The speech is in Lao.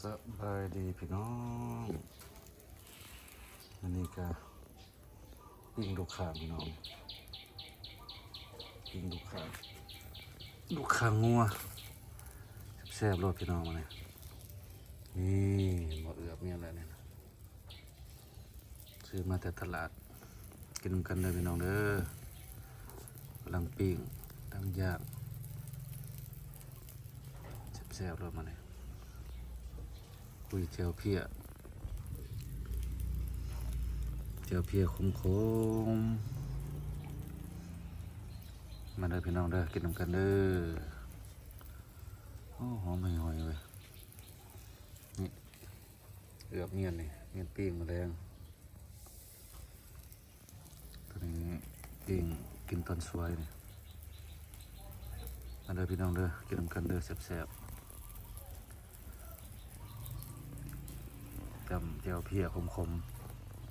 ສະບາຍດີພີ່ນ້ອງ ອັນນີ້ກະປີ້ງດູກຂ່າງພີ່ນ້ອງ ປີ້ງດູກຂ່າງ ດູກຂ່າງງົວ ແຊບໆໂລດພີ່ນ້ອງມື້ນີ້ ນີ້ເຫັນບໍ່ ເອືອບມຽນແລ້ວນີ້ນະ ຊື້ມາແຕ່ຕະຫຼາດ ກິນນຳກັນເດີພີ່ນ້ອງເດີ ກຳລັງປີ້ງ ກຳລັງຍ່າງ ແຊບໆໂລດມື້ນີ້ ຄຸຍແຈ່ວເພ້ຍ ແຈ່ວເພ້ຍຂົມໆ ມາເດີພີ່ນ້ອງເດີ ກິນນຳກັນເດີ ໂອ້ ຫອມຫອຍໆເວີຍ ນີ້ ເອືອບມຽນນີ້ ມຽນປີ້ງມື້ແລງ ໂຕນີ້ປີ້ງກິນຕອນສວຍນີ້ ມາເດີພີ່ນ້ອງເດີ ກິນນຳກັນເດີ ແຊບໆ ຈ້ຳແຈ່ວເພ້ຍຂົມໆ